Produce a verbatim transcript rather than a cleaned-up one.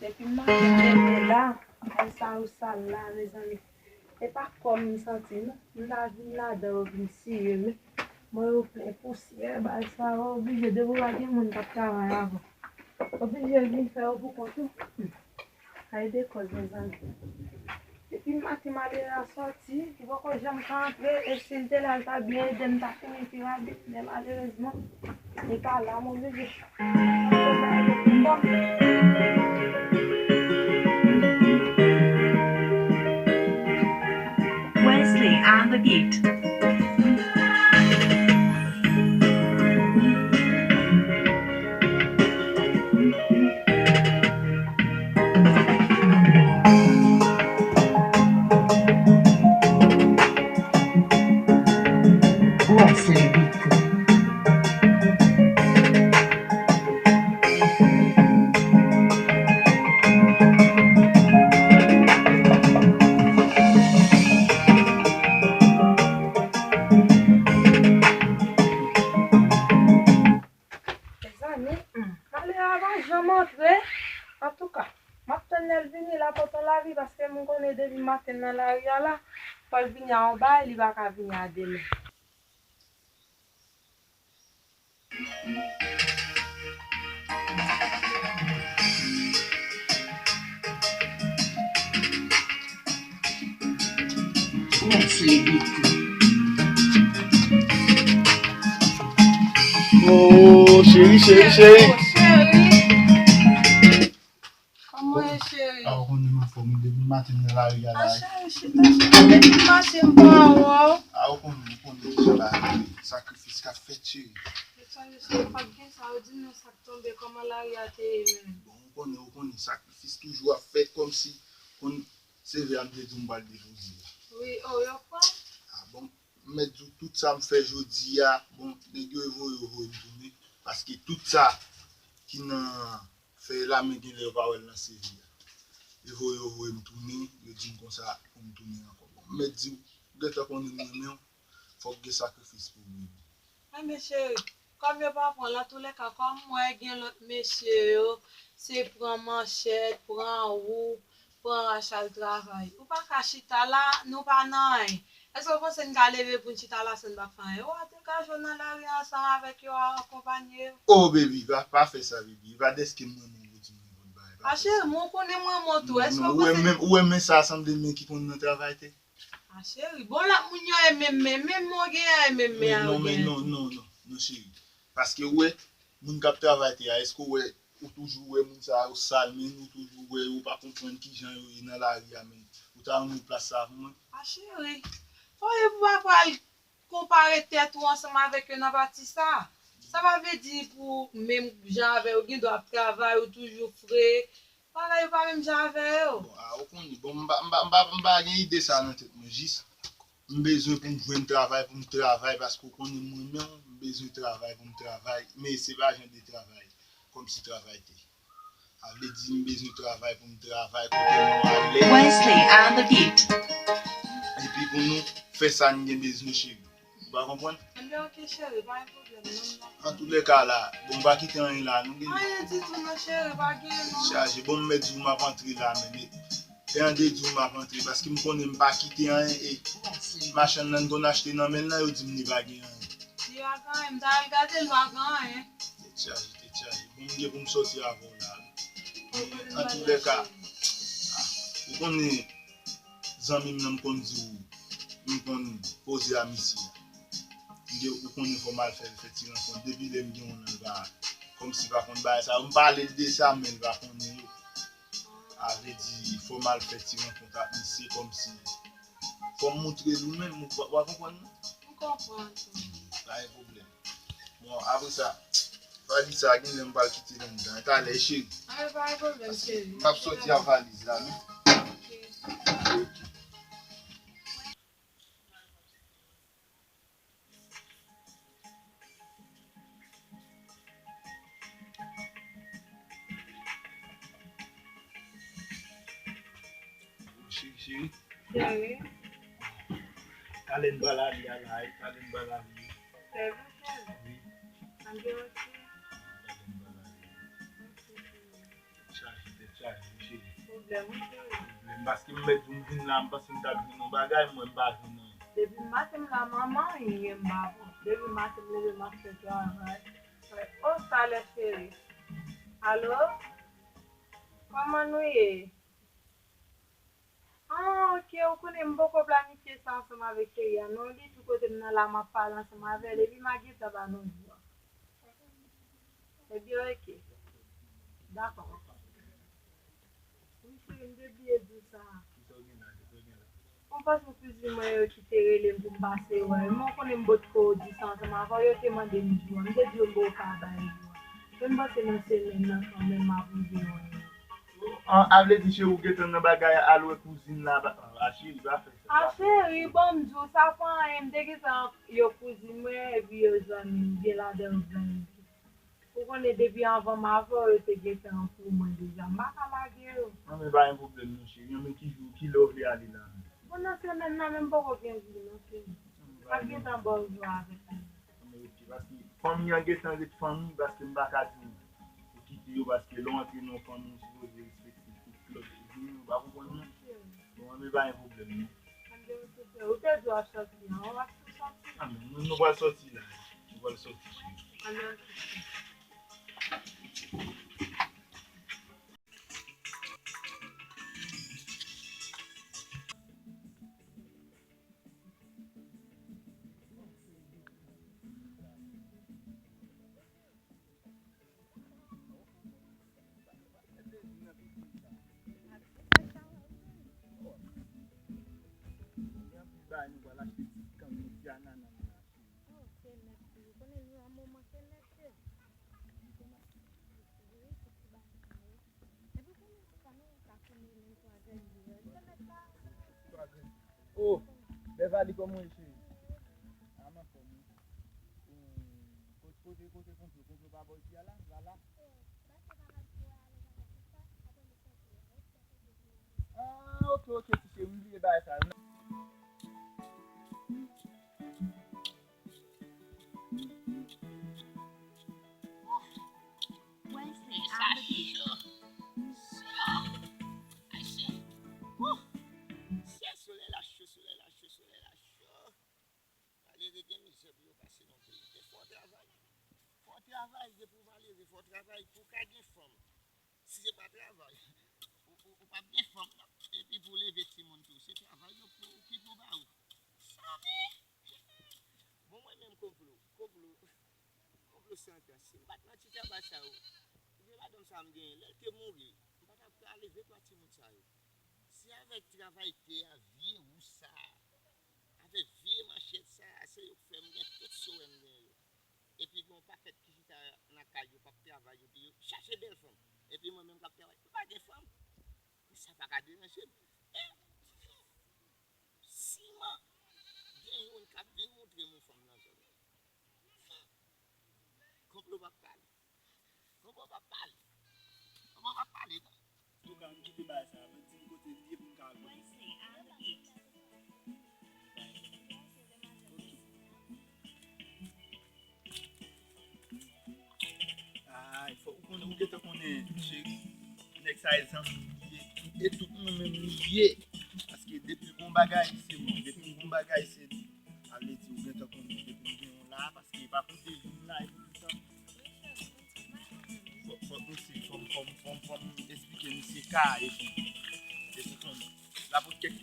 Depi maten m leve la, bagay sa yo sal la, mezanmi. E pa kò m m santi, non. M ta vin ladan yo vin siye m. Mwen yo plen pousyè, bagay sa yo oblije depi w pa gen moun k ap travay avè w. Oblije vin fè yo pou kont ou. Hmm. Ay de kòz, mezanmi. Epi maten malere a sòti, li poko janm ka antre, e si l te la, l ta byen ede m, ta fini pi rapid, men malerezman, li pa la, m oblije. Wesley on the beat. Wesley Beat. Mezanmi, hmm, malere a pa janm antre. Antouka, m ap tann lè l vini la pote yon lavi, paske m konnen depi maten nan lari a la, fò l vini a yon bay, li pa ka vini a demen. Wesley Beat. Oh, cheri, cheri, cheri. Oh, cheri. Kòman w ye, cheri? Ah, ou konnen m anfòm wi, depi maten nan lari a la. Ah, cheri, chita, chita. Depi maten m pa wè w. Ah, ou konnen, ou konnen deja bagay, sakrifis k ap fèt, cheri. Chita, cheri, pa t gen sa, ou di m non sa k tonbe, kòman lari a te ye menm? Bon, ou konnen, ou konnen, sakrifis toujou ap fèt, kòmsi, konn, se vre a m te di w m pral depoze a. Wi, oh, yo pran? Ah, bon, m mèt di w tout sa m fè jodi a, bon, nèg yo voye yo voye m tounen, paske tout sa ki nan fèy la, men genlè yo pa wè l nan seri a. Yo voye yo voye m tounen, yo di m konsa pou m tounen ankò. Bon, m mèt di w, ou gentan konnen m renmen w, fòk gen sakrifis pou w, baby. Ay, men cheri, kòm yo pa pran l, antoulèka, kòm m wè gen lòt mesye yo, se pran manchèt, pran wou, pran rach al travay. Ou pa ka chita la, nou pa nan anyen. Èske w panse n ka leve pou n chita la san n pa fè anyen? Ou a te ka jwe nan lari a ansanm avèk yo, a akonpanye yo. Oh, baby, pa, pa fè sa, baby. E pa dèske m renmen w pou di m nenpòt bagay. Pa fè sa. A, cheri, mwen konnen m renmen w tou. Èske w panse... Ou wè menm, ou wè men sa sanble men ki konn nan travay te. A, cheri, bon, lòt moun yo e menm men, menm men w gen a e menm men a yo gen. Non, men non, non, non, non, cheri. Paske ou wè, moun k ap travay te a, èske ou wè, ou toujou wè moun sa yo sal men, ou toujou wè, ou pa konprann kijan yo ye nan lari a, men ou ta renmen plas sa pou mwen? A, cheri, fò w pa pral konpare tèt ou ansanm avèk yo nan pati sa. Sa pa vle di pou menm jan avè yo, gen dwa ap travay, ou toujou fre. Bagay yo pa menm jan avè yo. Bon, a, ou konnen, bon, m pa, m pa, m pa, m pa gen ide sa nan tèt mwen, jis m bezwen pou m jwenn travay, pou m travay, paske ou konnen m renmen w, m bezwen travay pou m travay, men se pa jan de travay kòmsi travay te. Sa vle di m bezwen travay pou m travay, kote nou alèz. Wesley on the beat. Epi pou nou fè sa n gen bezwen, cheri. Ou pa konprann? Enben, oke, cheri, pa gen pwoblèm, non, m pa... Antoulèka la, bon, m pa kite anyen la, non, gen... Anyen ditou, non, cheri, pa gen, non. Chaje, bon, m mèt di w m ap antre la, men, e, e an de di w m ap antre, paske m konnen m pa kite anyen, e, machann nan n konn achte nan men l lan, yo di m li pa gen anyen. Li pa gen anyen, m t al gade, li pa gen anyen. Tèt chaje, tèt chaje. Bon, m gen pou m sòti avè w la, wi. Men, antoulèka, a, ou konnen, zanmi m nan, m konn di w, m konn poze a misye a. M gen, ou konnen fò m al fè, fè ti rankont. Depi lè m gen yon nan, l pa, kòmsi pa konn bagay sa yo. M pale l de sa, men l pa konnen yo. A vle di, fò m al fè ti rankont ak misye, kòmsi fò m moutre l ou menm, ou pa, w a konprann, non? M konprann tou. Pa gen pwoblèm. Bon, apre sa, valiz sa, gen lè m pral kite l anndan. Talè, cheri. Anben, pa gen pwoblèm, cheri. M ap sòti ak valiz la, non? Oke. Oke. Cheri, cheri. Cheri. Talè n pral ale a la, talè n pral ale. Sèvi, cheri. Wi. Ann gen yon ti. Talè n pral ale. Oke, cheri. Chaje tèt. Pwoblèm, wi, cheri. Pwoblèm, paske m mèt di w m vin la, m panse m t ap jwenn yon bagay, mwen m pa jwenn anyen. Depi maten m la, manman, anyen m pa pran. Depi maten m leve, m ap fè travay. O, salè cheri. Alo? Kòman nou ye? Ah, ok, ou konnen m poko planifye sa ansanm avèk cheri a, non, li tou kote m nan la, m ap pale ansanm avè l, epi m a gentan ba nou jou a. Ebyen, ok. Dakò. Wi, cheri, m te bliye di w sa. Kisa w gen la? Kisa w gen la? Ou panse kouzin mwen yo ki te rele m pou m pase wè yo. Men w konnen m potko di sa ansanm avè w, yo te mande m jou a. M te di yo m poko ka bay jou a. Men m panse nan semèn nan kanmenm m ap rive wè yo. An, a vle di cheri ou gentan nan bagay al wè kouzin la, pa, a cheri pa fè sa. A cheri, bon, m di w sa pa anyen, m te gentan yo kouzin mwen, epi yo zanmi m, gen ladan yo zanmi m. Ou konnen depi anvan m avè w, yo te gentan pou mwen deja. M pa ka lage yo. An, men pa gen pwoblèm non, cheri. An, men ki jou, ki lè w vle ale la menm? Bon, nan semèn nan menm poko gen jou non, cheri. M ap gentan ba w jou avèk li. An, men ok, paske fanmi an gentan ret fanmi, paske m pa ka di w pou kite yo, paske lè w antre nan yon fanmi, ou sipoze respekte tout lòd, ou pa konprann mwen? Bon, an, men pa gen pwoblèm non. Anben, ok, frè, ou te di w ap sòti an, w ap tou sòti? A, men nou, nou pral sòti la. Nou pral sòti. Anben, ok, frè. Gen anpil bagay nou pral achte, ti kangout, ti anana nou pral achte. Oh, se nèt wi. Ou konnen nou an moman se nèt ye. Wi, se ti bagay sa yo. Epi konnen sa nou ka konnen menm twa grèg li yo. Se nèt la. Twa grèg. Oh, Beverly, kòman w ye, cheri? A, m anfòm wi. Hmm, kote, kote, kote konplo, konplo pa bò isi a la, la, la. Ah, ok, ok, ti cheri, m bliye bagay sa yo. Sa cho. Cho. Ayisyen. Wouh. Solèy la cho, solèy la cho, solèy la cho. Malere gen mizè pou yo pase nan peyi. Te fò travay. Fò travay, depi w malere, fò travay pou w ka gen fanm. Si se pa travay, ou, ou, ou p ap gen fanm, non. Epi pou w leve timoun tou, se travay yo pou, ki pou ba ou. Fanmi! Bon, mwen menm konplo, konplo, konplo santan. Si m pa t nan ti travay sa yo, vye madanm sa m genyen, lè l te mouri, m pa t ap ka leve twa timoun sa yo. Se avèk travay tè a, vye wou sa a, avèk vye manchèt sa a, se yo k fè m gen tout sowè m genyen yo. Epi gen yon pakèt ki chita nan kay yo, p ap travay, epi yo chache bèl fanm. Epi mwen menm k ap travay, m pa gen fanm. Men sa pa ka deranje m. E siman gen youn k ap vin montre m yon fanm nan zòn nan. Konplo p ap pale. Konplo p ap pale. Konplo p ap pale non. Antouka, m kite bagay sa a, men di m kote l ye pou m ka al kote l. Ok. Ay, fò ou konnen, ou gentan konnen, cheri. Nèg sa e zanmi m li ye. E tout nou menm nou ye. Paske depi l gon bagay, se mwen. Depi l gon bagay, se nou. Sa vle di, ou gentan konnen, depi m gen yon la, paske e pa pou de jou m la, e pou toutan. Fò, fò, misye, fò m, fò m, fò m, fò m esplike misye ka, epi, epi konn, l ap kèk